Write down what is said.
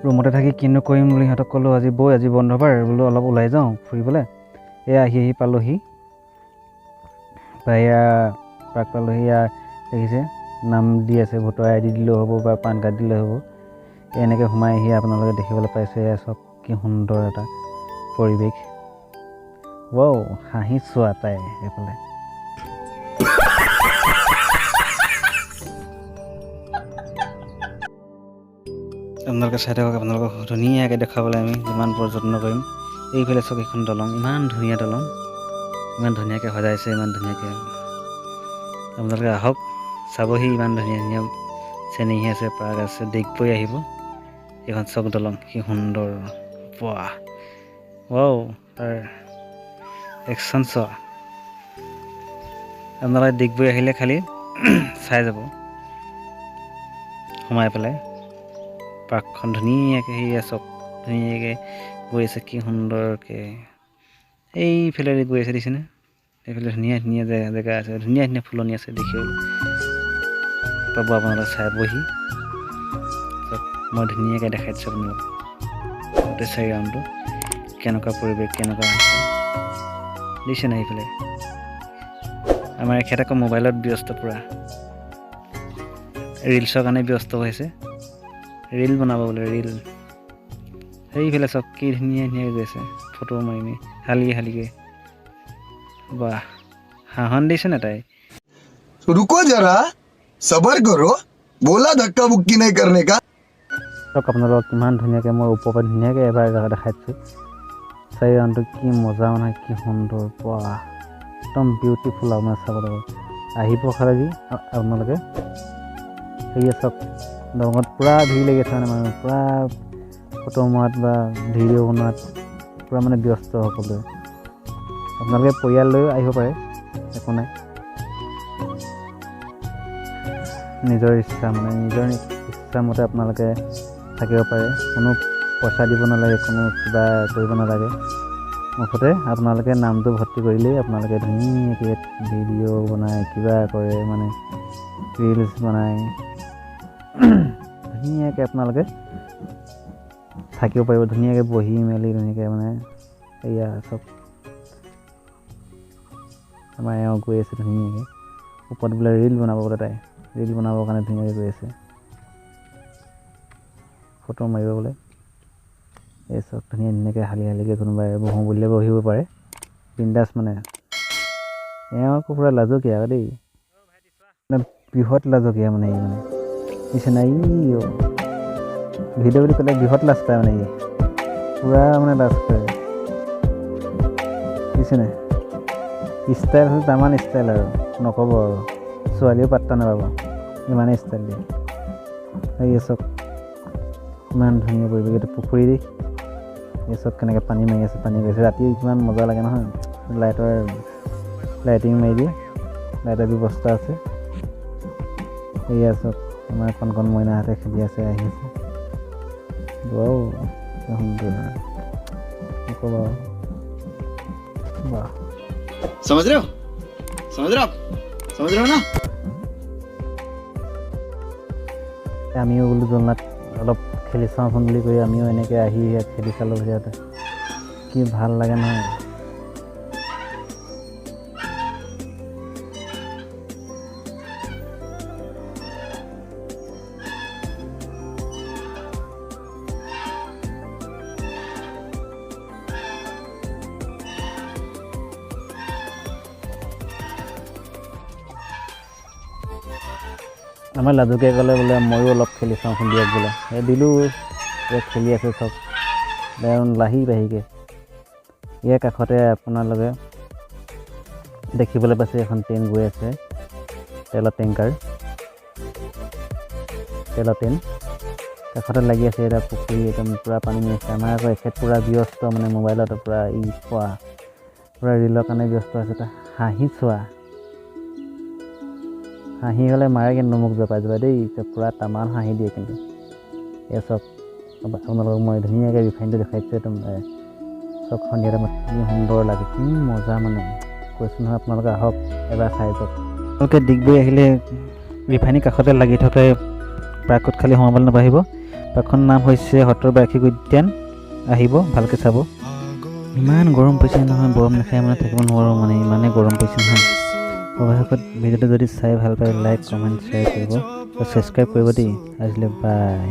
ৰুমতে থাকি কিনো কৰিম বুলি সিহঁতক ক'লোঁ, আজি বৈ, আজি বন্ধ বাৰ বোলো, অলপ ওলাই যাওঁ ফুৰিবলৈ। এয়া আহি আহি পালোহি, এয়া পাৰ্ক পালোহি। এয়া দেখিছে, নাম দি আছে, ভোটৰ আই ডি দিলেও হ'ব বা পান কাৰ্ড দিলেও হ'ব। এনেকৈ সোমাই আহি আপোনালোকে দেখিবলৈ পাইছে, এয়া চাওক, কি সুন্দৰ এটা পৰিৱেশ। ৱাও, হাঁহি চোৱা তাই এইফালে। আপোনালোকে চাই থাকক, আপোনালোকক ধুনীয়াকৈ দেখুৱাবলৈ আমি যিমান পাৰোঁ যত্ন কৰিম। এইফালে চাওক, এইখন দলং, ইমান ধুনীয়া দলং, ইমান ধুনীয়াকৈ সজাইছে, ইমান ধুনীয়াকৈ। আপোনালোকে আহক, চাবহি, ইমান ধুনীয়া ধুনীয়া চেনেহী আছে, পাৰ্ক আছে, ডিগবৈ আহিব। এইখন চাওক দলং, কি সুন্দৰ! বাহ, ৱাও, তাৰ একশ্যন চোৱা। আপোনালোকে ডিগবৈ আহিলে খালি চাই যাব সোমাই পেলাই পাৰ্কখন ধুনীয়াকৈ। সেয়া চাওক, ধুনীয়াকৈ গৈ আছে, কি সুন্দৰকৈ এইফালেদি গৈ আছে, দেখিছেনে? এইফালে ধুনীয়া ধুনীয়া জেগা জেগা আছে, ধুনীয়া ধুনীয়া ফুলনি আছে, দেখিবলৈ পাব আপোনালোকে চাবহি। চাওক, মই ধুনীয়াকৈ দেখাই দিছোঁ আপোনালোকক গোটেই চাৰিৰাউণ্ডটো কেনেকুৱা পৰিৱেশ, কেনেকুৱা আছে, দিছে নাই? এইফালে আমাৰ এখেত আকৌ মোবাইলত ব্যস্ত, পূৰা ৰিলচৰ কাৰণে ব্যস্ত হৈছে, ৰিল বনাব বোলে, ৰিল। সেইফালে চাওক, কি ধুনীয়া ধুনীয়াকৈ গৈছে ফটো মাৰি মাৰি হালি হালিকৈ। বাহ, হাঁহন দিছে নে তাই? तो रुको जरा, सबर करो। बोला धक्का मुक्की नहीं करने का। চাওক আপোনালোকক কিমান ধুনীয়াকৈ মই ওপৰৰ পৰা ধুনীয়াকৈ এবাৰ দেখাই দিছোঁ চাৰিৰাউণ্ডটো। কি মজা মানে, কি সুন্দৰ, বাহ, একদম বিউটিফুল। আপোনাৰ চাব লাগিব, আহিব খালি আপোনালোকে। সেয়া চাওক, দলঙত পূৰা ভিৰ লাগি আছে, মানে মানুহ পূৰা ফটো মৰাত বা ভিডিঅ' বনোৱাত পূৰা মানে ব্যস্ত সকলোৱে। আপোনালোকে পৰিয়াল লৈও আহিব পাৰে, একো নাই, নিজৰ ইচ্ছা, মানে নিজৰ ইচ্ছামতে আপোনালোকে থাকিব পাৰে। কোনো পইচা দিব নালাগে, কোনো কিবা কৰিব নালাগে, মুঠতে আপোনালোকে নামটো ভৰ্তি কৰিলেই আপোনালোকে ধুনীয়াকৈ ইয়াত ভিডিঅ' বনায়, কিবা কৰে, মানে ৰিলচ বনায়, ধুনীয়াকৈ আপোনালোকে থাকিব পাৰিব, ধুনীয়াকৈ বহি মেলি ধুনীয়াকৈ মানে। এয়া চব আমাৰ এওঁ গৈ আছে ধুনীয়াকৈ ওপৰত বোলে ৰিল বনাব বোলে তাই, ৰিল বনাবৰ কাৰণে ধুনীয়াকৈ গৈ আছে, ফটো মাৰিব বোলে। এই চব ধুনীয়া ধুনীয়াকৈ হালি হালিকৈ কোনোবাই বহোঁ বুলিলে বহিব পাৰে, বিন্দাছ। মানে এওঁ আকৌ পূৰা লাজকীয়া আকৌ দেই, মানে বৃহৎ লাজকীয়া মানে ই, মানে নিচিনা ই ভিডিঅ' বুলি ক'লে বৃহৎ লাজ পায়, মানে ই পূৰা মানে লাজ কৰে, বুজিছে? ষ্টাইল হ'ল তামান ষ্টাইল আৰু নক'ব আৰু, ছোৱালীও পাত্তা নাপাব, ইমানেই ষ্টাইল দিয়ে। এই চব ইমান ধুনীয়া পৰিৱেশ, এইটো পুখুৰী। এই চব কেনেকৈ পানী মাৰি আছে, পানী গৈছে। ৰাতি কিমান মজা লাগে নহয়, লাইটৰ লাইটিং মাৰি দিয়ে, লাইটৰ ব্যৱস্থা আছে। এয়া চব আমাৰ কণ কণ মইনাহঁতে খেলি আছে, আহি আছে। ৱাও, কি সুন্দৰ, নক'ব আৰু, বাহ। समझ रहे हो? समझ रहे हो आप? समझ रहे हो ना? আমিও বোলো জলনাত অলপ খেলি চাওঁচোন বুলি কৈ আমিও এনেকৈ আহি ইয়াত খেলি চালোঁ ইয়াতে, কি ভাল লাগে নহয়। আমাৰ লাজুকে ক'লে বোলে, ময়ো অলপ খেলি চাওঁচোন, দিয়ক বোলে। এই দিলোঁ, এতিয়া খেলি আছে চব লাহি বাহিকৈ। ইয়াৰ কাষতে আপোনালোকে দেখিবলৈ পাইছে, এখন ট্ৰেইন গৈ আছে, তেলৰ টেংকাৰ, তেলৰ ট্ৰেইন। কাষতে লাগি আছে এটা পুখুৰী, একদম পূৰা পানী আছে। আমাৰ আকৌ এখেত পূৰা ব্যস্ত, মানে মোবাইলত পূৰা ই পোৱা পূৰা ৰিলৰ কাৰণে ব্যস্ত আছে। এটা হাঁহি চোৱা, হাঁহি হ'লে মাৰে কিন্তু মোক জপাই জপাই দেই, পূৰা তামান হাঁহি দিয়ে কিন্তু। এই চব আপোনালোকক মই ধুনীয়াকৈ ৰিফাইনটো দেখাই দিছোঁ একদম। চব সন্ধিয়া টাইমত কি সুন্দৰ লাগে, কি মজা, মানে কৈছোঁ নহয়, আপোনালোকে আহক, এবাৰ চাই যাওক। আপোনালোকে ডিগবৈ আহিলে ৰিফাইনীৰ কাষতে লাগি থকা এই পাৰ্কত খালি সোমাবলৈ নাপাহৰিব। পাৰ্কখনৰ নাম হৈছে সত্ৰৰ বাৰ্ষিক উদ্যান। আহিব, ভালকৈ চাব। ইমান গৰম পৰিছে নহয়, গৰম নাখাই মানে থাকিব নোৱাৰোঁ, মানে ইমানেই গৰম পৰিছে নহয়। অৱশেষত ভিডিঅ'টো যদি চাই ভাল পায়, লাইক, কমেণ্ট, শ্বেয়াৰ কৰিব আৰু ছাবস্ক্ৰাইব কৰিব দেই। আজিলৈ বাই।